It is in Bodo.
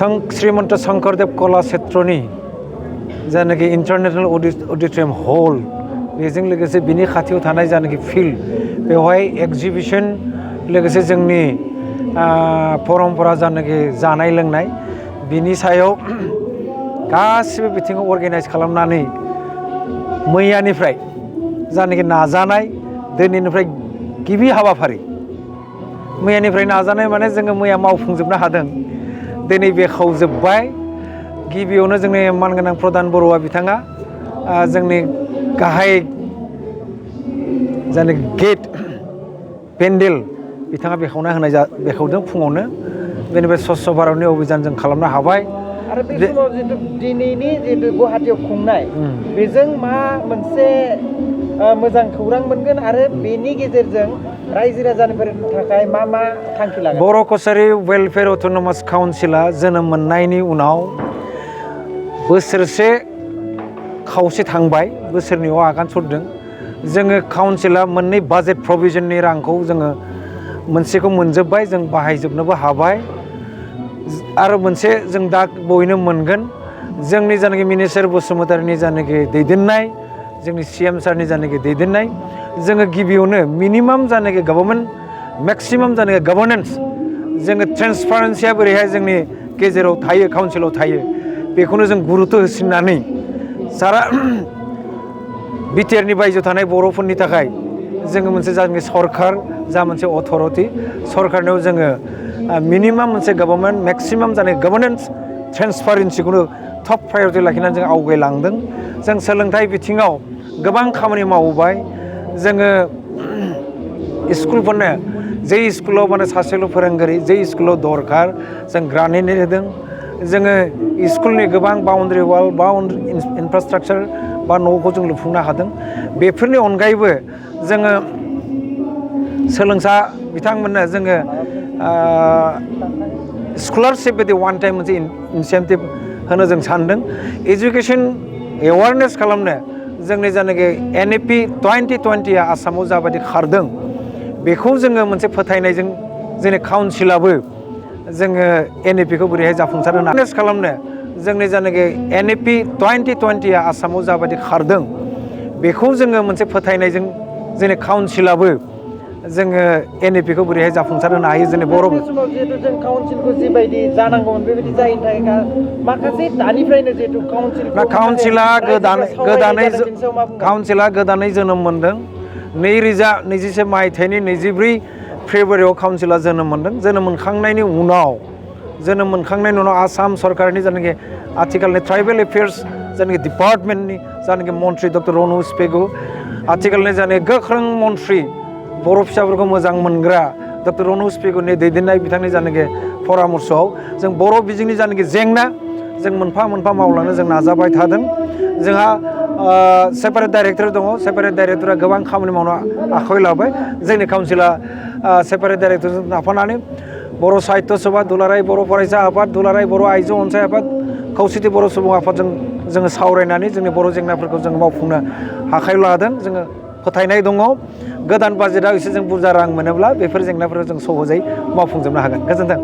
श्रीमंत शंकरदेव कलाक्षेत्रनि जानाखि इन्टारनेशनेल अडिटोरियाम हल बेजों लोगोसे बिनि खाथियाव थानाय जानाखि फिल्ड बेवहाय एग्जिबिशन लोगोसे जोंनि परम्परा जानाखि जानाय लोंनाय बिनि सायाव गासिबो बिथिङाव अर्गानाइज खालामनानै मैयानिफ्राय जानाखि नाजानाय दिनैनिफ्राय गिबि हाबाफारि मैयानिफ्राय नाजानाय माने जोङो मैया मावफुंजोबनो हादों दिनै बेखावजोब्बाय गिबियावनो जोंनि मानगोनां प्रधान बर'आ बिथाङा जोंनि गाहाय जानाखि गेट पेन्डेल बिथाङा बेखावदों फुङावनो बेनिफ्राय स्वच्छ भारतनि अभियान जों खालामनो हाबाय आरो बे समाव जितु दिनैनि जितु गुवाहाटीयाव खुंनाय बेजों मा मोनसे मोजां खौरां मोनगोन आरो बेनि गेजेरजों रायजो राजाफोरनि थाखाय मा थांखि लागोन बर' कसारी वेलफेयार अट'नमास काउन्सिला जोनोम मोननायनि उनाव बोसोरसे खावसे थांबाय बोसोरनैयाव आगान सुरदों जोङो काउन्सिला मोननै बाजेट प्रभिजननि रांखौ जोङो मोनसेखौ मोनजोब्बाय जों बाहायजोबनोबो हाबाय आरो मोनसे जों दा बयनो मोनगोन जोंनि जानाखि मिनिस्टार बसुमतारीनि जानाखि दैदेननाय जोंनि CM सारनि जानाखि दैदेननाय जोङो गिबियावनो मिनिमाम जानाखि गभर्नमेन्ट मेक्सिमाम जानाखि गभर्नेन्स जोङो ट्रेन्सपारेन्सिया बोरैहाय जोंनि गेजेराव थायो काउन्सिलाव थायो बेखौनो जों गुरुत्व होसिननानै सारा बिटिआरनि बायजोआव थानाय बर'फोरनि थाखाय जोङो मोनसे जानाखि सरकार जा मोनसे अथरिटि सरकारनियाव जोङो मिनिमाम मोनसे गभर्नमेन्ट मेक्सिमाम जानाय गभर्नेन्स ट्रेन्सपारेन्सिखौनो टप प्रायरिटि लाखिनानै जों आवगायलांदों जों सोलोंथाइ बिथिङाव गोबां खामानि मावबाय जोङो स्कुलफोरनो जे स्कुलाव माने सासेल' फोरोंगिरि जे स्कुलाव दरकार जों ग्रान्टनि होदों जोङो स्कुलनि गोबां बाउन्डारि वाल बाउन्डारि इनफ्रास्ट्राक्चार बा न'खौ जों लुफुंनो हादों बेफोरनि अनगायैबो जोङो सोलोंसा बिथांमोननो जोङो स्कलारशिप बायदि वान टाइम मोनसे इनसेन्टिभ होनो जों सानदों एजुकेसन एवारनेस खालामनो जोंनि जानाखि NEP 2020 आसामाव जाबायदि खारदों बेखौ जोङो मोनसे फोथायनायजों जोंनि काउन्सिलाबो जोङो NEPखौ बोरैहाय जाफुंसार होनो एवारनेस खालामनो जोंनि जानाखि NEP 2020 आसामाव जाबायदि खारदों बेखौ जोङो मोनसे फोथायनायजों जोंनि काउन्सिलाबो जोङो NEPखौ बोरैहाय जाफुंसार होनो हायो जोंनि बर' समाव जिहेतु जों काउन्सिलखौ जिबायदि जानांगौमोन बेबायदि जायैनि थाखाय माखासे दानिफ्रायनो जिहेतु काउन्सिला गोदानै जोनोम मोनदों 2021 मायथाइनि 24 फेब्रुवारियाव काउन्सिला जोनोम मोनदों जोनोम मोनखांनायनि उनाव आसाम सरकारनि जानाखि आथिखालनि ट्राइबेल एफेयार्स जानाखि डिपार्टमेन्टनि जानाखि मन्त्रि डक्टर रनहुज पेगु आथिखालनि जानाखि गोख्रों मन्त्रि बर' फिसाफोरखौ मोजां मोनग्रा डक्टर रनहुज पेगुनि दैदेननाय बिथांनि जानाखि परामर्शआव जों बर' बिजोंनि जानाखि जेंना जों मोनफा मोनफा मावलांनो जों नाजाबाय थादों जोंहा सेपारेट डाइरेक्टर दङ सेपारेट डाइरेक्टरा गोबां खामानि मावनो आखायाव लाबाय जोंनि काउन्सिला सेपारेट डाइरेक्टरजों लाफानानै बर' साहित्य सभा दुलाराय बर' फरायसा आफाद दुलाराय बर' आइजो अनसाय आफाद खौसेथि बर' सुबुं आफादजों जोङो सावरायनानै जोंनि बर' जेंनाफोरखौ जों मावफुंनो आखायाव लादों जोङो फोथायनाय दङ गोदान बाजेटआव एसे जों बुरजा रां मोनोब्ला बेफोर जेंनाफोरखौ जों सहजै मावफुंजोबनो हागोन गोजोन्थों